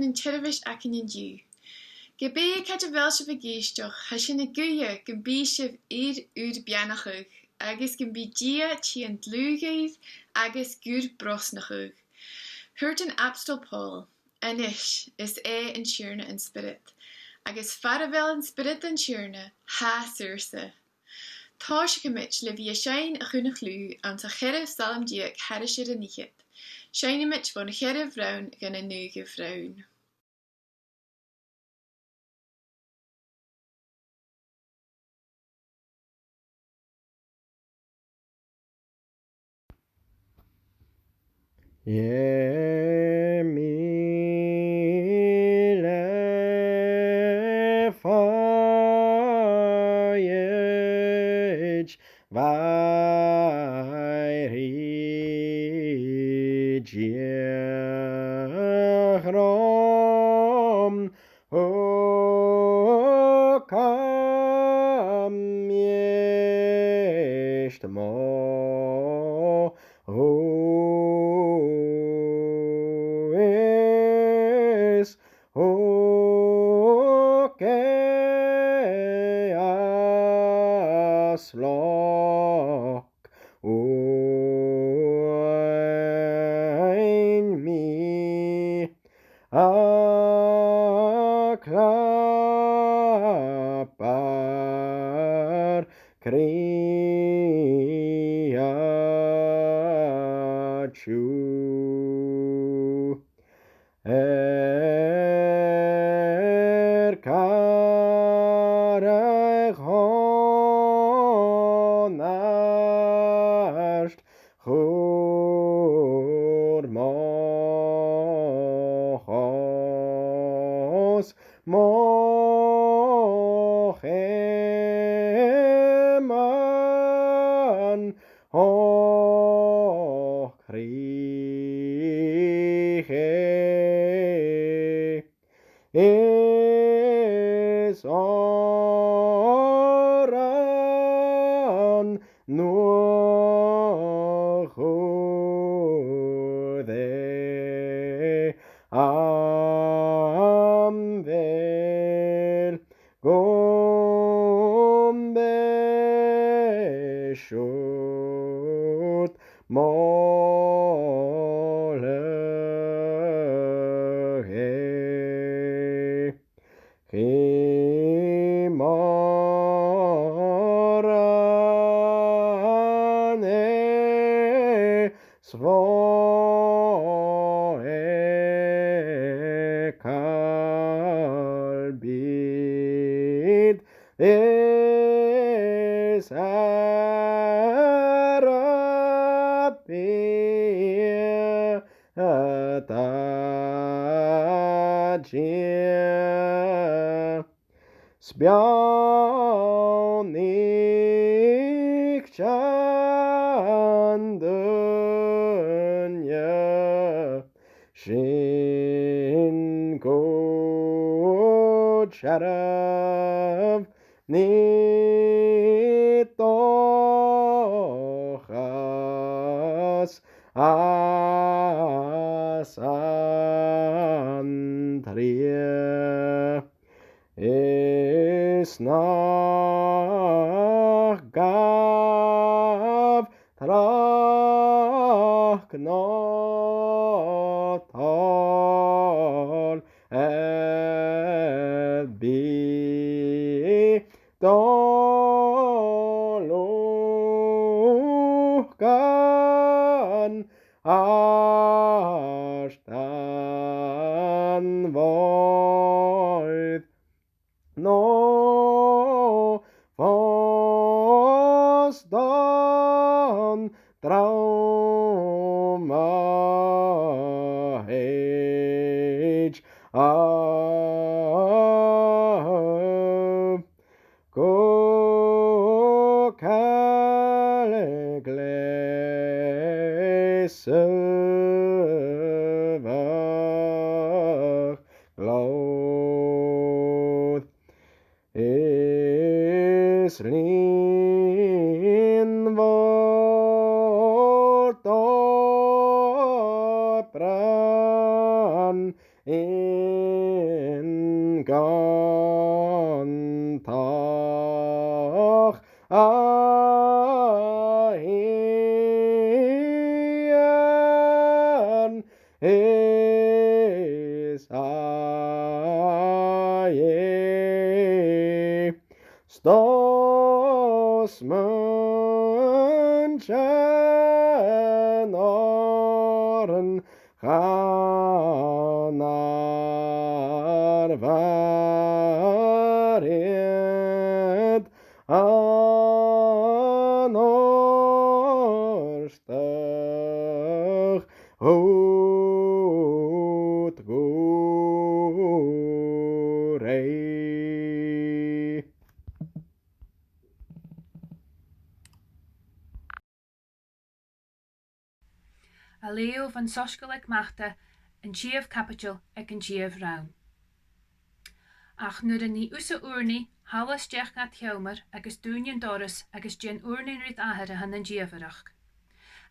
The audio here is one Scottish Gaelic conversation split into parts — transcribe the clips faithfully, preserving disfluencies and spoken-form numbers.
an t-seirbheis againn an-diugh. Ge bith càit a bheil sibh ag èisteachd, tha sinn a' guidhe gum bi sibh air ur beannachadh, agus gum bi Dia a' tighinn dlùth dhuibh agus gur brosnachadh. Thuirt an Abstol Pòl, "A-nis, is e an Tighearna an Spiorad, agus far a bheil an Spiorad an Tighearna, tha saorsa." Tòisichidh sinn le bhith a' seinn a' chuimhneachadh anns a' cheathramh Salm deug thairis air an fhichead. Seinnidh sinn bhon cheathramh rann gun an naoidheamh rann. Gheibh mi le fàighid, bha ri Dia romham, thug e gist mo dhùthaich, thug e às loch uainn mi. A' clapar cridhe-chù, air càradh dhomh an-àird, chuir mo chos, mo cheuman, o chrìoch e. Is òran nuadh chuir e am bheil, gum b' e siud mo shluagh e. Chì mòran e, 's bho e càil bìd, is air a bìd a tha Dia. 'S beannaichte an duine sin gu dearbh, nì dòchas às an t-sreath. Is nach gabh tràchd no toil air bith, do luchd-san àrd an mhòid, no fòs don dream a thèid a thaobh, gu caileag leis saobhadh glòir. Is linn mhòr do bhrann i Och, a Shìon, is a Dhè, 's tu smaointean oirnn, chan àirmhear iad an òrdugh dhut gu rèidh. A' leughadh bhon t-Soisgeul aig Mata, an t-siathamh caibideil aig an t-siathamh rann. Ach nuair a nì thusa ùrnaigh, thalla a-steach nad sheòmar agus dùin an doras agus dèan ùrnaigh rid Athair a tha nan dìomhaireachd.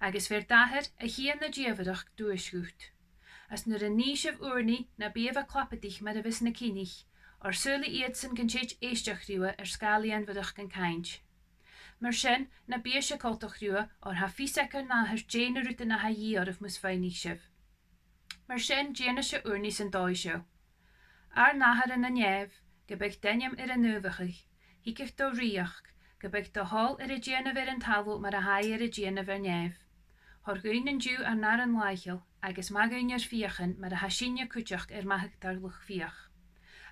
Agus bheir d' Athair, a chì na dìomhaireachd, duais dhut. Is nuair a nì sibh ùrnaigh, na bithibh a' clabadaich mar a bhios na cinnich, oir saoil iadsan gun tèid èisteachd riutha air sgàil lìonmheireachd an cainnt. Mar sin, na bithibh-se coltach riutha, oir tha fios aig ur n-Athair dè na rudan a tha a dhìth oirbh mus faighnicheas sibh. Mar sin, dèanaibh-se ùrnaigh san dòigh seo: Ar n-Athair anns an nèamh, gum biodh d' ainm air a naomhachadh, thigeadh do rìoghachd, gum biodh do thoil air a dèanamh air an talamh mar a tha i air a dèanamh air nèamh. Thoir dhuinn an-diugh ar n-aran làitheil, agus maith dhuinn ar fiachan mar a tha sinne a' cuideachd air mathadh dar luchd-fiach.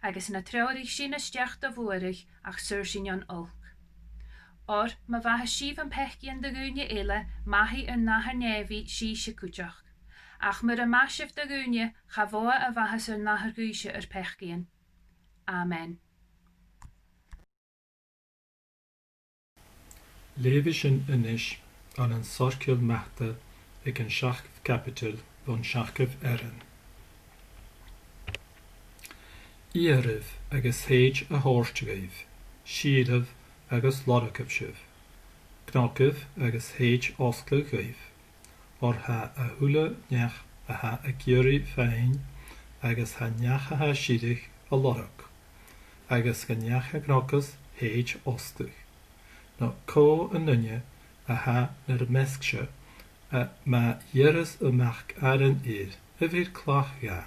Agus na treòraich sinn a-steach do bhuaireadh, ach saor sinn on olc. Oir ma mhaitheas sibh am peacaidhean do dhaoine eile, maithidh ur n-Athair nèamhaidh sibhse cuideachd. Ach mura maith sibh do dhaoine, cha mhotha a mhaitheas ur n-Athair dhuibhse ur peacaidhean. Amen. Leughaidh sinn a-nis ann an Soisgeul Mata aig an seachdamh caibideil bhon t-seachdamh rann. Iarraibh agus thèid a thoirt dhuibh, sìolaibh agus lorgaibh sibh, cnogaibh agus thèid fhosgladh dhuibh, oir tha a h-uile neach a tha ag iarraidh faighinn, agus tha an neach a tha sireadh a' lorg, agus dhan neach a chnogas thèid fhosgladh. No cò an duine a tha nur measg-se, a, ma dh'iarras a mac aran air, a bheir clach dha?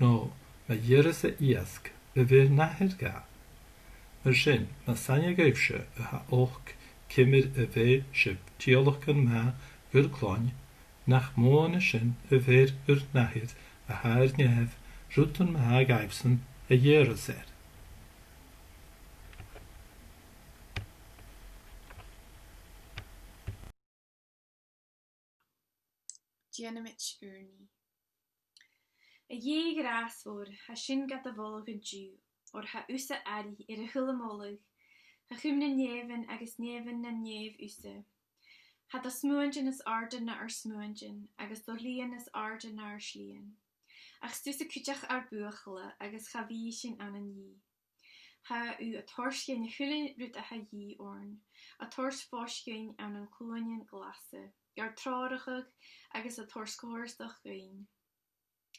No ma dh'iarras e iasg, a bheir nathair dha? Mar sin, mas aithne dhuibhse a tha olc ciamar a bheir sibh dìolachan math ur cloinn, nach motha na sin a bheir ur n-Athair a tha air nèamh rudan math dhaibhsan a dh'iarras air. Dèanamaid ùrnaigh. A Dhè ghràsmhor, tha sinn gad mholadh an-diugh, oir tha thusa airidh air a h-uile moladh. Tha chum nan nèamhan agus nèamhan nan nèamh thusa. Tha do smuaintean nas àirde na ar smuaintean, agus do shlighean nas àirde na ar slighean. Ach 's tusa cuideachd ar buachalla, agus cha bhi sinn ann an nì. Tha thu a' toirt dhuinn a h-uile rud a tha a dhìth oirnn, a' toirt fois dhuinn ann an cluanan glasa, gar treòrachadh agus a' toirt comhfhurtachd dhuinn.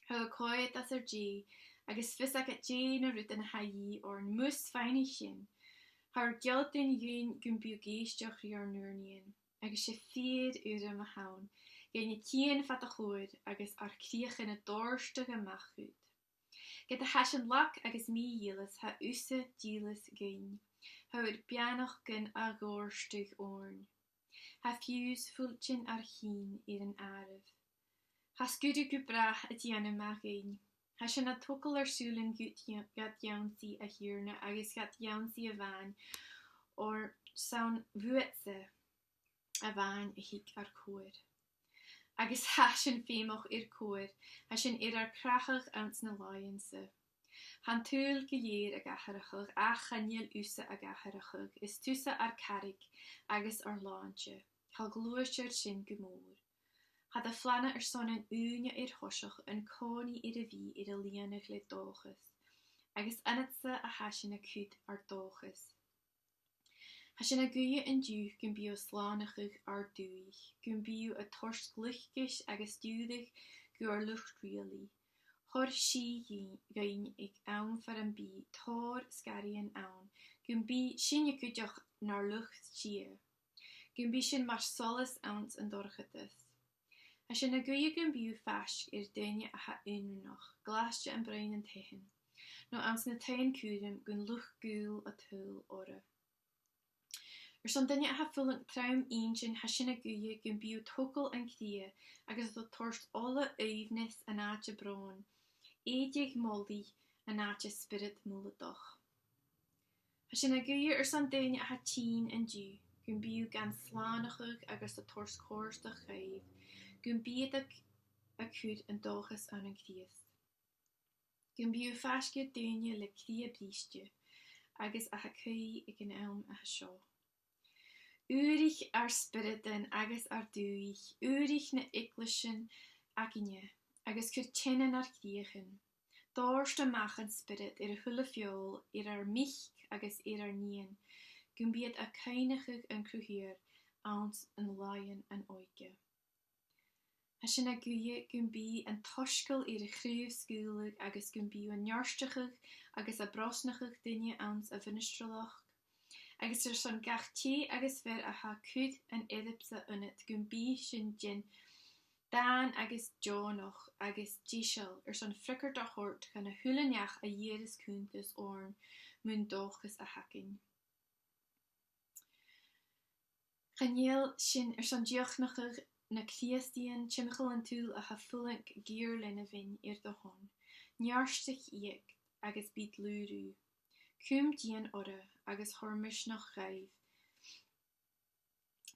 Tha thu a' coimhead às ar dèidh, agus fios agad dè na rudan a tha a dhìth oirnn, mus faighnicheas sinn. Tha thu air gealltainn dhuinn gum bi thu ag èisteachd ri ar n-ùrnaighean, agus 's e fìor urram a th' ann dhuinn a' tighinn fad do chomhair agus ar cridheachan a' dòrtadh a-mach dhut. Ged a tha sinn lag agus mì-dhìleas, tha thusa dìleas dhuinn. Tha thu air beannachdan a dhòrtadh oirnn. Tha fiù 's fuiltean ar chinn air an àireamh. Tha sguir thu gu bràth a' dèanamh math dhuinn. Tha sinn a' togail ar sùilean gad ionnsaigh, a Thighearna, agus gad ionnsaigh a-mhàin, oir 's ann bhuatsa a-mhàin a thig ar comhair. Agus tha sinn feumach air comhair, tha sinn air ar crathadh anns na làithean-sa. Tha an t-saoghal gu lèir ag atharrachadh, ach chan eil thusa ag atharrachadh, is tusa ar carraig agus ar slàinte. Tha gluaisear sinn gu mòr. Tha do phlana airson an ùine air thoiseach, an-còmhnaidh air a bhith air a lìonadh le dòchas, agus annadsa a tha sinn a' cur ar dòchas. Tha sinn a' guidhe an-diugh gum bi thu a' slànachadh ar dùthaich, gum bi thu a' toirt gliocas agus diùrachd gu ar luchd-riaghlaidh. Thoir sìth dhuinn aig àm far am bi tòrr sgaraidhean ann gum bi sinne cuideachd nar luchd-sìthe, gum bi sinn mar solas anns an dorchadas. Tha sinn a' guidhe gum bi thu faisg air daoine a tha aonranach, glaiste am broinn an taighean, no anns na taighean-cùraim gun luchd-gaoil a' tadhal orra. Airson daoine a tha a' fulang trom-inntinn, tha sinn a' guidhe gum bi thu a' togail an cridhe agus a' toirt ola aoibhneis an àite bròin, èideadh molaidh an àite spiorad mhuladach. Tha sinn a' guidhe airson daoine a tha tinn an-diugh, gum bi thu gan slànachadh agus a' toirt comhfhurtachd dhaibh, gum bi iad a' cur an dòchas ann an Crìosd. Gum bi thu faisg air daoine le cridhe briste agus a tha a' caoidh aig an àm a tha seo. Ùraich ar spioradan agus ar dùthaich, ùraich na h-eaglaisean againne, agus cuir teine nar cridheachan. Dòirt a-mach an Spiorad air a h-uile feòil, air ar mic agus air ar nithean, gum bi iad a' cuimhneachadh an Cruthaighear anns an làithean an òige. Tha sinn a' guidhe gum bi an t-soisgeul air a chraobh-sgaoileadh agus gum bi thu a' neartachadh agus a' brosnachadh daoine anns a' mhinistrealachd. Agus airson gach tè agus fear a tha a' cur an earbsa annad, gum bi sinn den dàn agus deònach agus deiseil airson freagairt a thoirt dhan a h-uile neach a dh'iarras cunntas oirnn mun dòchas a th' againn. Chan eil sinn airson dìochuimhneachadh na Crìosdaidhean timcheall an t-saoghail a tha a' fulang geur-leinbhean air do shon. Neartaich iad agus bidh dlùth riutha. Cùm dìon orra agus thoir misneachd dhaibh.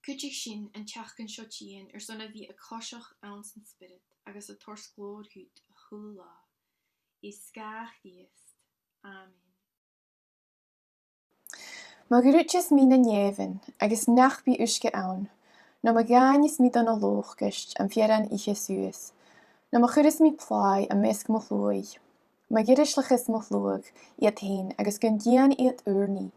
Cuidich sinn an t-seachdain seo tighinn airson a bhith a' coiseachd anns an Spiorad agus a' toirt glòir dhut a h-uile là. Air sgàth Chrìosd. Amen. Ma dhruideas mi na nèamhan agus nach bi uisge ann, no ma dhàineas mi do na lòcaist am fearann ithe suas, no ma chuireas mi plàigh am measg mo shluaigh, ma dh'irislechas mo shluagh iad fhèin agus gun dèan iad ùrnaigh,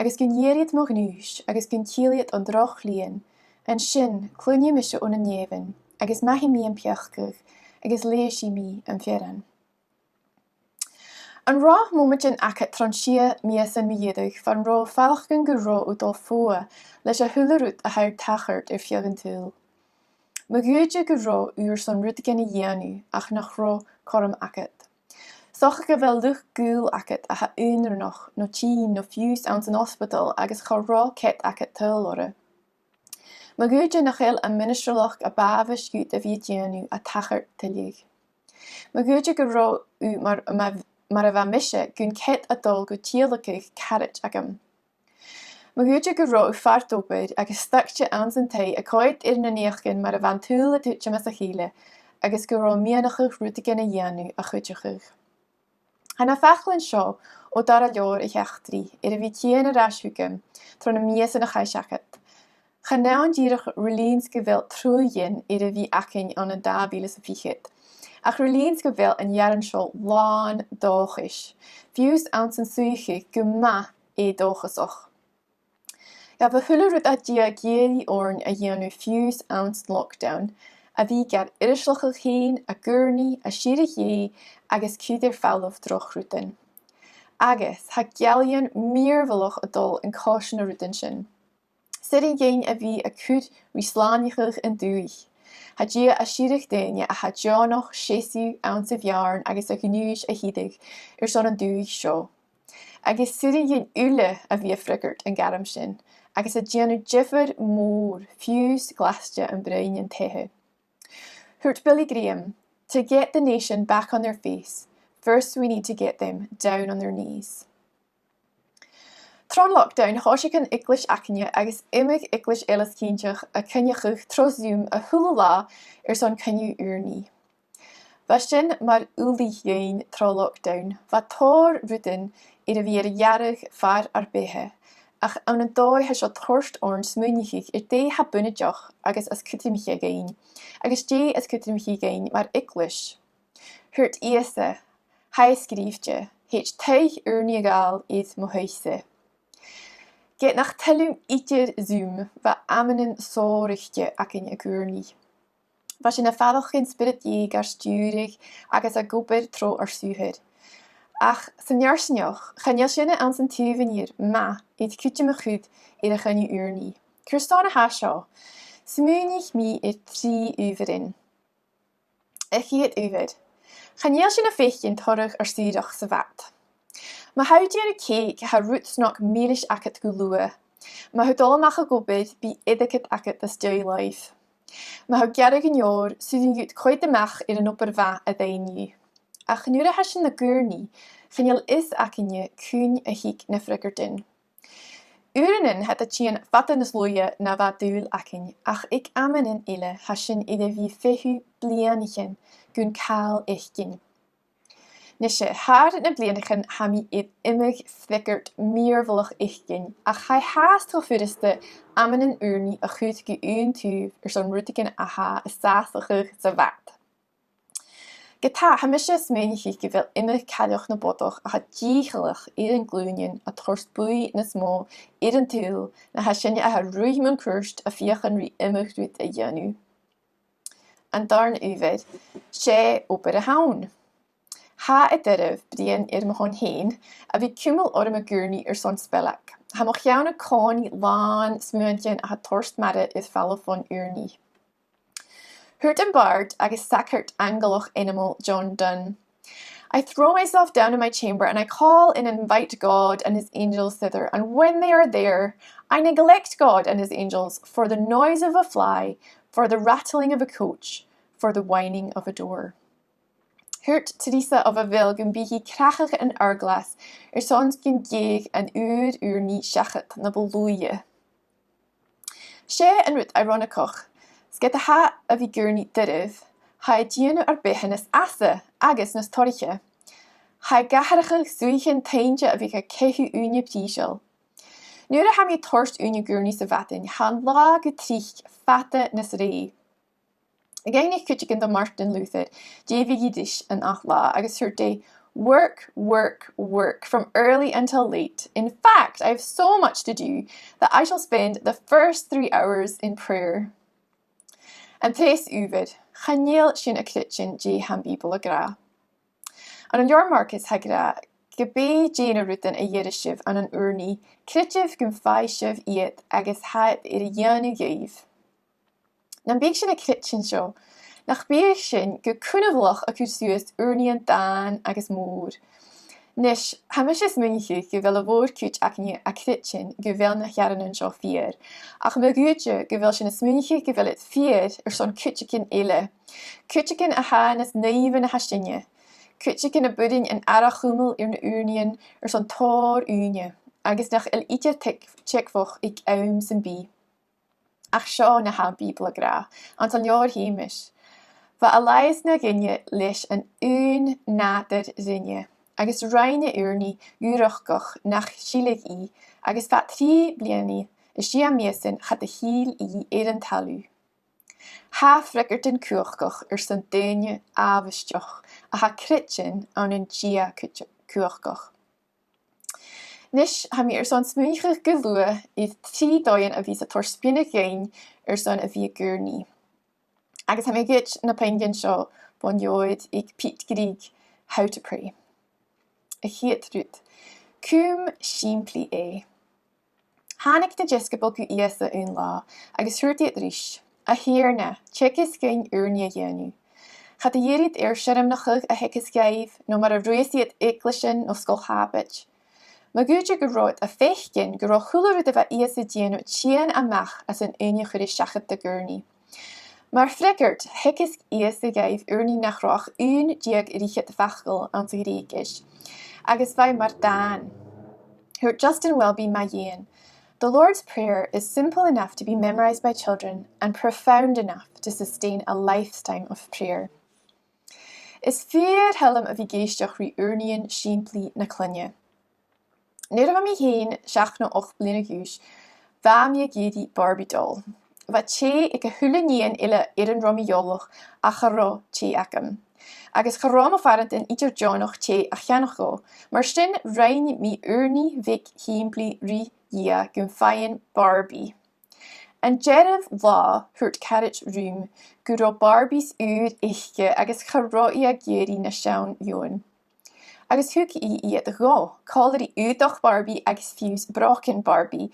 agus gun iarr iad mo ghnùis agus gun till iad on droch lìon, an sin cluinnidh mise o na nèamhan agus maithidh mi am peacadh agus leighisidh mi am fearann. An robh mòmaidean agad tron sia mìosan mu dheireadh far an robh faireachdainn gun robh thu a' dol fodha leis a h-uile rud a tha air tachairt air feadh an t-saoghail? Ma dh'fhaodte gun robh thu airson rudeigin a dhèanamh ach nach robh cothrom agad. 'S dòcha gu bheil luchd-gaoil agad a tha aonranach no tinn no fiù 's anns an ospadal agus cha robh cead agad tadhal orra. Ma dh'fhaodte nach eil am ministrealachd a b' àbhaist dhut a bhith a' dèanamh a' tachairt tuilleadh. Ma dh'fhaodte gun robh thu mar, mar, mar a bha mise, gun cead a dhol gu tilgeil caraid agam. Ma dh'fhaodte gun robh thu far d' obair agus staigte anns an taigh a' coimhead air na naidheachdan mar a bha an t-saoghal a' tuiteam às a chèile agus gun robh mianachadh rudeigin a dhèanamh a chuideachadh. Tha na faclan seo o dha leabhar a' cheachtraidh air a bhith a' tighinn air ais thugam tro na mìosan a chaidh seachad. Chan ann dìreach ri-linn 's gu bheil truaghan air a bhith againn ann an dà mhìle 's a fichead, ach ri-linn 's gu bheil an earrann seo làn dòchais, fiù 's anns an suidheachadh gu math eu-dòchasach. Ghabh a h-uile rud a tha Dia ag iarraidh oirnn a dhèanamh fiù 's anns an lockdown, a bhith gar iriosgailean fhèin, ag ùrnaigh, a' sireadh Dhè, agus cur air falbh droch rudan. Agus tha geallaidhean mìorbhaileach a' dol an cois na rudan sin. 'S urrainn dhuinn a bhith a' cur ri slànachadh an dùthaich. Tha Dia a' sireadh daoine a tha deònach seasamh anns a' bheàrn agus a ghnùis a thilleadh airson an dùthaich seo. Agus 's urrainn dhuinn uile a bhith a' freagairt an gairm sin, agus a' dèanamh diofar mòr fiù 's glaiste am broinn an taighe. Thuirt Billy Graham, "To get the nation back on their face, first we need to get them down on their knees." Tron lockdown, thòisich an eaglais againne agus iomadh eaglais eile cinnteach a' coinneachadh tro Zoom a h-uile latha airson coinneamh ùrnaigh. Bha sin mar ulaidh dhuinn tro lockdown. Bha tòrr rudan air a bhith air a ghearradh far ar beatha, ach ann an dòigh tha seo a' toirt oirnn smaoineachadh air dè tha bunaiteach agus as cudromaiche dhuinn, agus dè as cudromaiche dhuinn mar eaglais. Thuirt Ìosa, tha e sgrìobhte, thèid taigh-ùrnaigh a ghabhail air mo thaigh-sa. Ged nach toil leam idir Zoom, bha amannan sònraichte againn ag ùrnaigh. Bha sinn a' faireachdainn Spiorad Dhè gar stiùireadh agus ag obair tro ar saothair. Ach san fharsaingeachd, chan eil sinne anns an taobh an iar math air cuideam a chur air a' choinneamh ùrnaigh. Carson a tha seo? Smaoinich mi air trì adhbharan. A' chiad adhbhar. Chan eil sinn a' faicinn toradh ar saoradh sa bhad. Ma tha thu a' dèanamh cèic, tha rud snog milis agad gu luath. Ma tha thu a' dol a-mach ag obair, bidh airgead agad às dèidh làimh. Ma tha thu a' gearradh an fheòir, 's urrainn dhut coimhead a-mach air an obair mhath a rinn thu. Ach nuair a tha sinn na ùrnaigh, chan eil fhios againne cuin a thig na freagairtean. Uaireannan tha iad a' tighinn fada nas luaithe na bha dùil againn, ach aig amannan eile tha sinn air a bhith a' feitheamh bliadhnaichean gun càil fhaicinn. Nise, thar na bliadhnaichean tha mi air iomadh freagairt mìorbhaileach fhaicinn, ach tha e fhathast cho furasta amannan ùrnaigh a chur gu aon taobh airson rudeigin a tha a' sàsachadh sa bhad. Ge-tà, tha mise a' smaoineachadh gu bheil iomadh cailleach na bodach a tha dìcheallach air an glùinean a' toirt buaidh nas motha air an t-saoghal na tha sinne a tha ruith mun cuairt a' feuchainn ri iomadh rud a dhèanamh. An dàrna adhbhar, 's e obair a th' ann. Tha e doirbh bruidhinn air mo shon fhèin, a bhith a' cumail orm ag ùrnaigh airson spellag. Tha mo cheann-còmhnaidh làn smuaintean a tha a' toirt m' aire air falbh bhon ùrnaigh. Thuirt am bàrd agus sagart aingealach ainmeil John Donne, "I throw myself down in my chamber and I call and invite God and his angels thither, and when they are there, I neglect God and his angels for the noise of a fly, for the rattling of a coach, for the whining of a door." Thuirt Teresa of Avila gum biodh i a' crathadh an hourglass airson gun tèid an ùr ùrnaigh seachad na bu luaithe. 'S e an rud ironach, 's ged a tha a bhith ag ùrnaigh doirbh, tha e a' dèanamh ar beatha nas fhasa agus nas torraiche. Tha e ag atharrachadh suidheachaidhean toinnte a bhiodh a' caitheamh ùine prìseil. Nuair a tha mi a' toirt ùine ag ùrnaigh sa mhadainn, tha an latha gu tric fada nas rèidh. Dh'fhaighnich cuideigin do Martin Luther dè bhiodh i ris an ath latha agus thuirt e, "Work, work, work, from early until late. In fact, I have so much to do that I shall spend the first three hours in prayer." An treas adhbhar, chan eil sinn a' creidsinn dè tha am Bìoball ag ràdh. Ann an leabhar Mharcais tha e ag ràdh, ge b' e dè na rudan a dh'èireas sibh ann an ùrnaigh, creideibh gum faigh sibh iad agus tha iad air a dhèanamh dhuibh. Nam biodh sinn a' creidsinn seo, nach biodh sinn gu cunbhalach a' cur suas ùrnaighean dàin agus mòr. Nis, tha mise a' smaoineachadh gu bheil a' mhòr-chuid againne a' creidsinn gu bheil na h-earrannan seo fìor, ach ma dh'fhaodte gu bheil sinn a' smaoineachadh gu bheil iad fìor airson cuideigin eile. Cuideigin a tha nas naomhe na tha sinne. Cuideigin a b' urrainn an aire a chumail air na ùrnaighean airson tòrr ùine, agus nach eil idir teag-, teagmhach aig àm sam bith. Ach seo na tha am Bìoball ag ràdh, anns an leabhar Sheumais, "Bha Elias na dhuine leis an aon nàdar rinne, agus rinn e ùrnaigh dhùrachdach nach sileadh i, agus fad trì bliadhna is sia mìosan cha do thill i air an talamh." Tha freagairtean cumhachdach airson daoine àbhaisteach a tha a' creidsinn ann an Dia cumhachdach. Nis, tha mi airson smaoineachadh gu luath air trì dòighean a bhios a' toirt spionnadh dhuinn airson a bhith ag ùrnaigh. Agus tha mi a' goid na puingean seo bhon leabhar aig Pete Greig, How to Pray. A' chiad rud, cùm sìmplidh e. Thàinig na deisciobail gu Ìosa aon latha, agus thuirt iad ris, "A Thighearna, teagaisg dhuinn ùrnaigh a dhèanamh." Cha do dh'iarr iad air searmonachadh a theagasg dhaibh, no mar a ruitheas iad eaglaisean no sgoil Shàbaid. Ma dh'fhaodte gun robh iad a' faicinn gun robh a h-uile rud a bha Ìosa a' dèanamh a' tighinn a-mach às an ùine a chuir e seachad dhan ùrnaigh. Mar fhreagairt, theagaisg Ìosa dhaibh ùrnaigh nach robh ach aon deug fhichead facal anns a' Ghreugais, agus bha e mar dàn. Thuirt Justin Welby mu dheidhinn, "The Lord's Prayer is simple enough to be memorized by children and profound enough to sustain a lifetime of prayer." Is fìor thoil leam a bhith ag èisteachd ri ùrnaighean sìmplidh na cloinne. Nuair a bha mi fhèin seachd no ochd bliadhna a dh'aois, bha mi ag iarraidh Barbie doll. Bha tè aig a h-uile nighean eile air an robh mi eòlach, ach cha robh tè agam. Agus cha robh mo phàrantan idir deònach tè a cheannach dhomh, mar sin rinn mi ùrnaigh bheag shìmplidh ri Dhia gum faigheadh Barbie. An dearbh latha thuirt caraid rium gun robh Barbies ùra aice agus cha robh i ag iarraidh na seann dheòin. Agus thug i iad dhomh, còmhla ri aodach Barbie agus fiù 's brògan Barbie.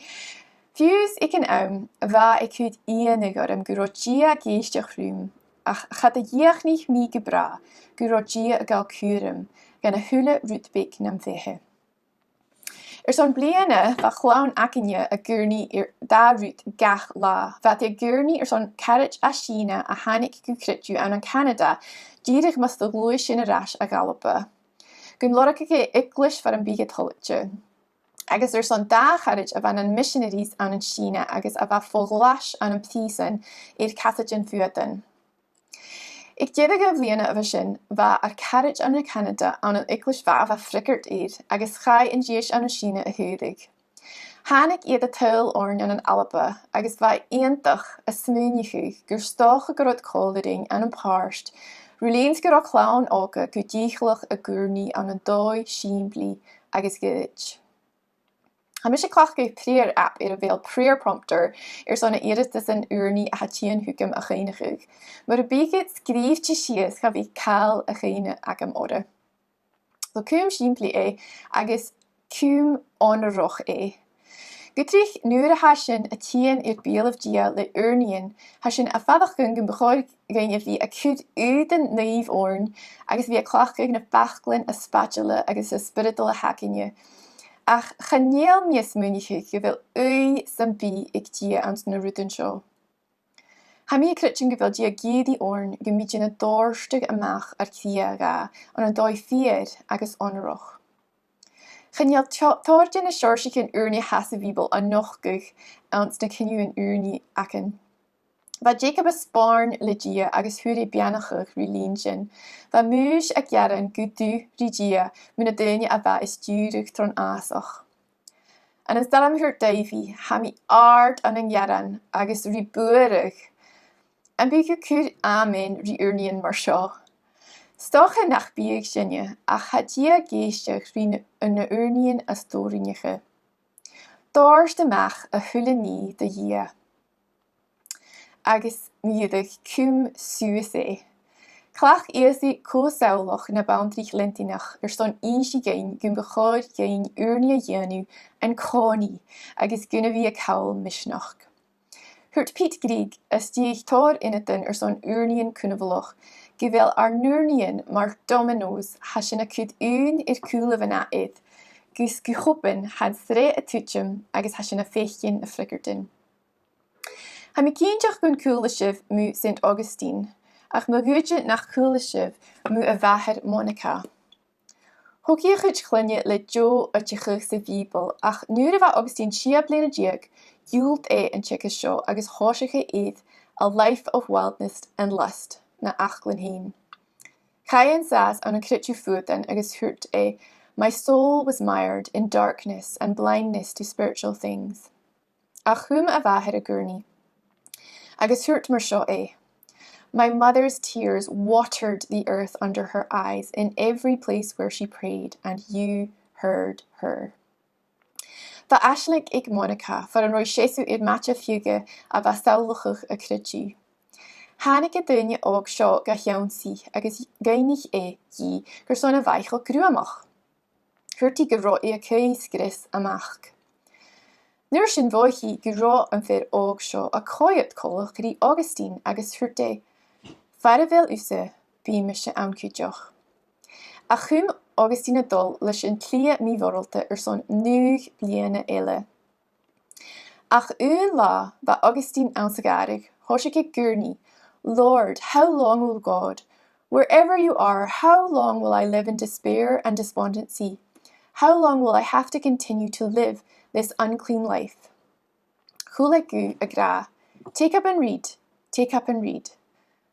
Fiù 's aig an àm, bha e a' cur iongnadh orm gun robh Dia ag èisteachd rium, ach cha do dhìochuimhnich mi gu bràth gun robh Dia a' gabhail cùram dhan a h-uile rud beag nam bheatha. Airson bliadhna, bha clann againne ag ùrnaigh air dà rud gach latha. Bha iad ag ùrnaigh airson caraid à Sìona a thàinig gu creideamh ann an Canada, dìreach mus do ghluais sinn air ais a dh'Alba. Gun lorgadh e eaglais far am biodh e toilichte. Agus airson dà charaid a bha nan missionaries ann an Sìona agus a bha fo ghlais ann am prìosan air casaidean fuadain. Aig deireadh a' bhliadhna a bha sin, bha ar caraid ann an Canada ann an eaglais mhath a bha freagairt air, agus chaidh an dithis ann an Sìona a shaoradh. Thàinig iad a' tadhal oirnn ann an Alba, agus bha e iongantach a' smaoineachadh gur 's dòcha gun robh iad còmhla rinn ann am pàirt, ro lèir 's gun robh clann òga gu dìcheallach ag ùrnaigh ann an dòigh sìmplidh agus goirid. Tha mise a' cleachdadh prayer app air a bheil Prayer Prompter airson na h-iarrtasan ùrnaigh a tha a' tighinn thugam a chuimhneachadh. Mura biodh iad sgrìobhte sìos, cha bhiodh càil a chuimhne agam orra. So, cùm sìmplidh e, agus cùm onarach e. Gu tric nuair a tha sinn a' tighinn air beulaibh Dia le ùrnaighean, tha sinn a' faireachdainn gum bu chòir dhuinn a bhith a' cur aodann naoimh oirnn agus a bhith a' cleachdadh na faclan as spaideile agus as spioradail a th' againne. Ach chan eil mi a' smaoineachadh gu bheil ùidh sam bith aig Dia anns na rudan seo. Tha mi a' creidsinn gu bheil Dia ag iarraidh oirnn gum bi sinn a' dòrtadh a-mach ar cridhe dha ann an dòigh fìor agus onarach. Chan eil tò-, tòrr de na seòrsaichean ùrnaigh a tha sa Bhìoball a' nochdadh anns na cinneadh ùrnaigh againn. Bha Jacob a' spòrn le Dia agus fhuair e beannachadh ri linn sin. Bha Maois a' gearan gu dubh ri Dia mu na daoine a bha a' stiùireadh tron fhàsach. Ann an Salm thuirt Daibhidh, "Tha mi àrd ann an gearan agus ri buaireadh." Am biodh tu a' cur amen ri ùrnaighean mar seo? 'S dòcha nach biodh sinne, ach tha Dia ag èisteachd ri na, na h-ùrnaighean as dòrainniche. Dòirt a-mach a h-uile nì do Dhia. Agus mu dheireadh, cùm suas e. Chleachd Ìosa co-samhlach na boundaries leantainneach airson innse dhuinn gum bu chòir dhuinn ùrnaigh a dhèanamh an-còmhnaidh agus gun a bhith a' call misneachd. Thuirt Pete Greig, às dèidh tòrr ionadain airson ùrnaighean cunbhalach, gu bheil ar n-ùrnaighean mar dominoes, tha sinn a' cur aon air cùlaibh an ath fhear, gus gu h-obann tha an t-sreath a' tuiteam agus tha sinn a' faicinn na freagairtean. Tha mi cinnteach gun cuala sibh mu Saint Augustine, ach mo ghuidhe nach cuala sibh mu a mhàthair Monica. Thog i a chuid chloinne le deagh oideachadh sa Bhìoball, ach nuair a bha Augustine sia bliadhna deug, dhiùlt e an teagasg seo agus thòisich e air A Life of Wildness and Lust na fhaclan fhèin. Chaidh e an sàs ann an creideamh fuadain agus thuirt e, "My soul was mired in darkness and blindness to spiritual things." Ach chùm a mhàthair a dh'ùrnaigh. Agus thuirt mar seo e, "My mother's tears watered the earth under her eyes in every place where she prayed, and you heard her." Bha aisling aig Monica far an robh i a' seasamh air maide fiodha a bha a' samhlachadh a creideamh. Thàinig an duine òg seo ga ionnsaigh agus dh'fhaighnich e dhi carson a bha i cho gruamach. Thuirt i gun robh i a' caoidh sgrios a-mach. An uair sin mhothaich i gun robh am fear òg seo a' coimhead coltach ri Augustine agus thuirt e, "Far a bheil thusa, bidh mise ann cuideachd." Ach chùm Augustine a' dol leis an t-slighe mì-mhoralta airson naoi bliadhna eile. Ach aon latha, bha Augustine anns a' ghàrradh, thòisich e ag ùrnaigh, "Lord, how long, O God? Wherever you are, how long will I live in despair and despondency? How long will I have to continue to live this unclean life?" Chuala e guth ag ràdh, "Take up and read, take up and read."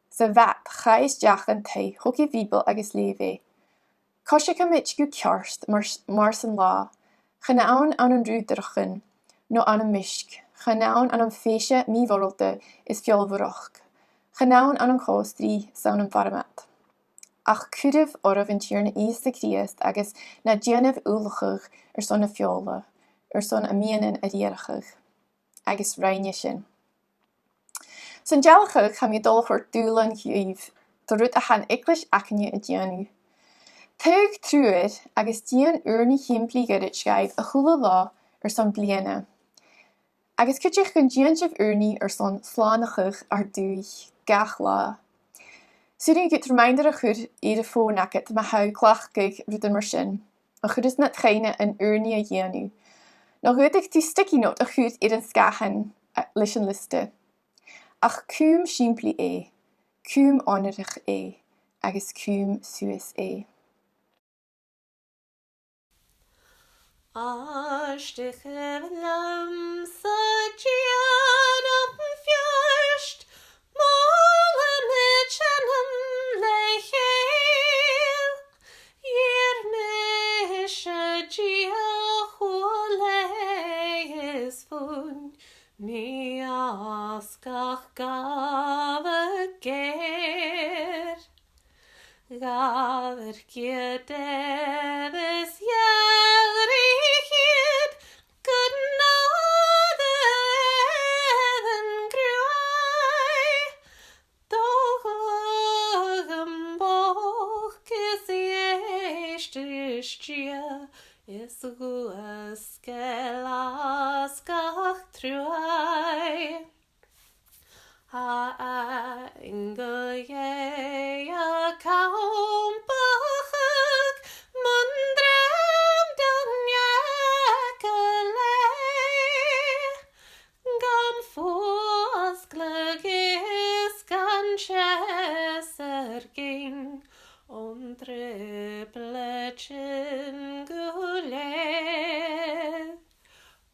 Sa bhad, chaidh e a-steach dhan taigh, thog e a' Bhìoball agus leugh e. Coisichidh mi gu ceart mar, mar san là, chan ann ann an rùdaireachdan, no ann am measg, chan ann ann am fèise mì-mhoralta is feallmharach, chan ann ann an còmhstri 's ann am farmad. Ach cuiribh oirbh an Tighearna Ìosa Crìosd agus na dèanaibh ullachadh airson na feòla, airson am miannan a riarachadh. Agus rinn e sin. San dealachadh, tha mi a' dol a chur dùbhlan dhuibh do rud a tha an eaglais againne a' dèanamh. Thig triùir agus dèan ùrnaigh shìmplidh ghoirid dhuibh a h-uile latha airson bliadhna. Agus cuideachd gun dèan sibh ùrnaigh airson slànachadh ur dùthaich gach latha. 'S urrainn dhut reminder a chur air a' fòn agad ma tha thu a' cleachdadh rudan mar sin. An cuireas e nad chuimhne an ùrnaigh a dhèanamh? No dh'fhaodadh tu sticky note a chur air an sgàthan, eh, leis an liosta. Ach cùm sìmplidh e, cùm onarach e, agus cùm suas e. As dèidh a' bhlàths a' dèanamh feart, molaidh mi d' anam le chèil, dh'iarr mise Dia chomh leigheas fhèin mi às gach gabhar geur. Gabhar geur dè bhios earraich iad gun nàdar an cruaidh. Do ghlòir am bochd is èist ris Dia is dh'fhuasgail às gach truaigh. Tha aingeal Dhè a' campachadh mun dream don eagal e, gam fuasgladh is gan teasairginn on trioblaid sin gu lèir.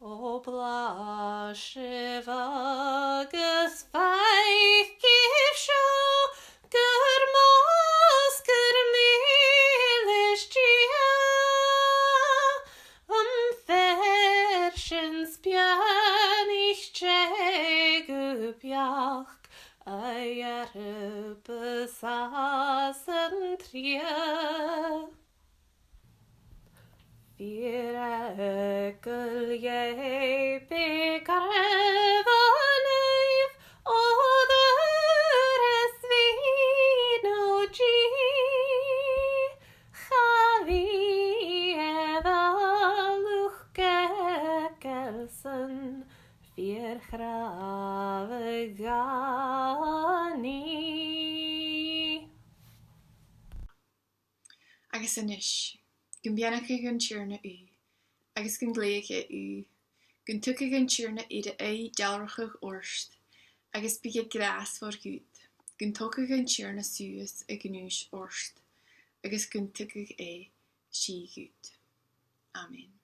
O blàth sibh agus faic seo gur mòr 's gur mìle is Dia, am fear sin 's beannaich Dè gu beachd a dhearbas às an triùir. Fìor eagal Dhè, bi garbh a naoimh, o dhùr is bhith no dìth, cha bhi e dha luchd-eagail-san fìor chràdh a dhà-nì. Agus a-nis, gum beannaicheadh an Tighearna thu, agus gun glèidheadh e thu, gun tugadh an Tighearna air a aghaidh dealrachadh ort, agus bidh e gràsmhor dhut, gun togadh an Tighearna suas a ghnùis ort, agus gun tugadh e sìth dhut. Amen.